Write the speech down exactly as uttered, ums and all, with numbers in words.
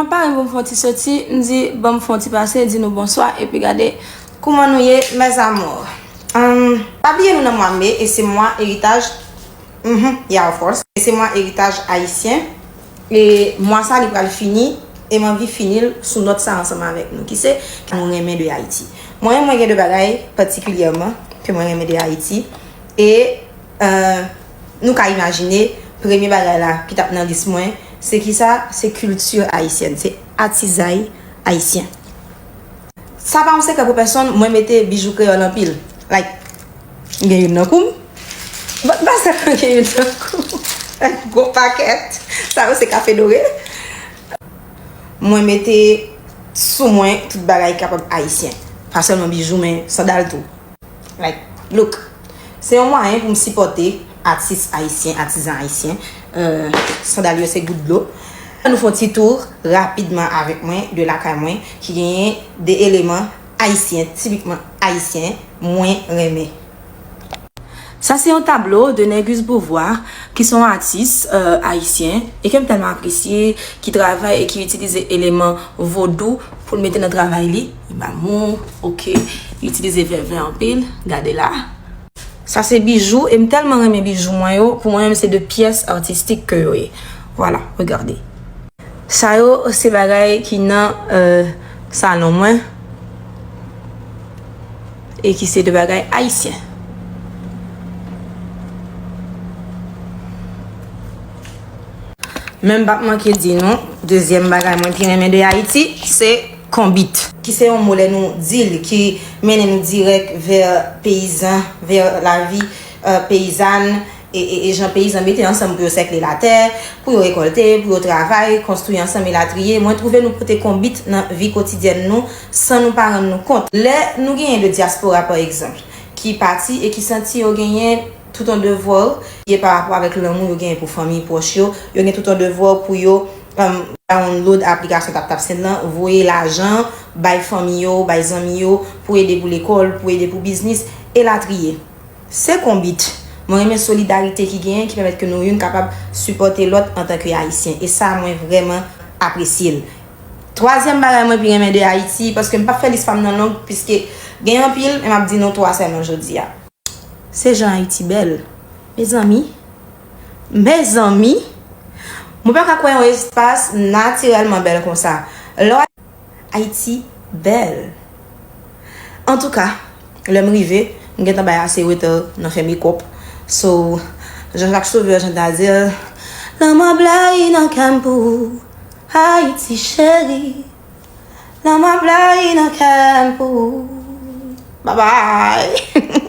M pa renmen pou m fè yon ti soti, m di, ban m fè yon ti pase, di nou bonswa, epi gade kouman nou ye, mes amours. Ann, pa bliye nou nan mwa me, e se mwa eritaj. Mhm, yeah, of course. E se mwa eritaj ayisyen. E mwa sa, li pral fini, e m anvi fini l sou nòt sa ansanm avèk nou, ki se, ki nou renmen de Ayiti. Mwen, mwen gen de bagay patikilyèman ke mwen renmen de Ayiti. E, euh, nou ka imajine, premye bagay la ki t ap nan lis mwen, se ki sa? Se kilti ayisyèn, se atizay ayisyen. Sa pa yon sekrè pou pèsonn, mwen mete bijou kreyòl anpil. Like, m gen youn nan kou m. But pa sèlman gen youn nan kou m. Like, gwo pakèt. Sa yo se kafe dore. Mwen mete sou mwen tout bagay ki kapab ayisyen. Pa sèlman bijou, men sandal tou. Like, look. Se yon mwayen pou m sipòte atis ayisyen, atizan ayisyen. Euh, sandal yo se gout dlo. Nou fè yon ti tou rapidman avèk mwen de lakay mwen ki genyen de eleman ayisyen, tipikman ayisyen, mwen renmen. Sa se yon tablo de Négus Beauvoir, ki se yon atis, euh, ayisyen, e ke m tèlman apresye, ki travay e ki itilize eleman vodou pou l mete nan travay li. Li ba mou, oke, li itilize vèvè anpil, gade la. Sa se bijou, e m tèlman renmen bijou mwen yo, pou mwen menm se de pyès atistik ke yo ye. Vwala, regade. Sa yo se bagay ki nan, euh, salon mwen e ki se de bagay ayisyen. Men m p ap manke di nou, dezyèm bagay mwen pi renmen de Ayiti, se konbit. Ki se yon mo lè nou di l, ki mennen nou dirèk vè peyizan, vè lavi, euh, peyizàn, e, e, e jan peyizan mete ansanm pou yo sèkle latè, pou yo rekòlte, pou yo travay, konstwi ansanm elatriye. Mwen twouve nou pote konbit nan vi kotidyèn nou san nou pa rann nou kont. Lè nou genyen de dyaspora, pa egzanp, ki pati e ki santi yo genyen tout yon devwa ye pa rapò avèk lanmou yo genyen pou fanmi pwòch yo, yo gen tout yon devwa pou yo, um, download aplikasyon TapTapSend lan, voye lajan, bay fanmi yo, bay zanmi yo, pou ede pou lekòl, pou ede pou biznis, elatriye. Se konbit. Mwen renmen solidarite ki genyen, ki pèmèt ke nou youn kapab sipòte lòt antanke Ayisyen. E sa, mwen vrèman apresye l. Twazyèm bagay mwen pi renmen de Ayiti, paske m p ap fè lis pa m nan long, piske gen anpil, men m ap di nou twa sèlman jodi a. Se jan Ayiti bèl. Mezanmi, mezanmi, mwen pa ka kwè yon espas natirèlman bèl konsa. Lè w Ayiti bèl. Antouka, lè m rive, m gentan bay ase retard nan fè makeup. So, Jean-Jacques Sauveur, jan ta di l, lanmò blayi nan kè m pou ou, Ayiti cheri. Lanmò blayi nan kè m pou ou. Bye bye.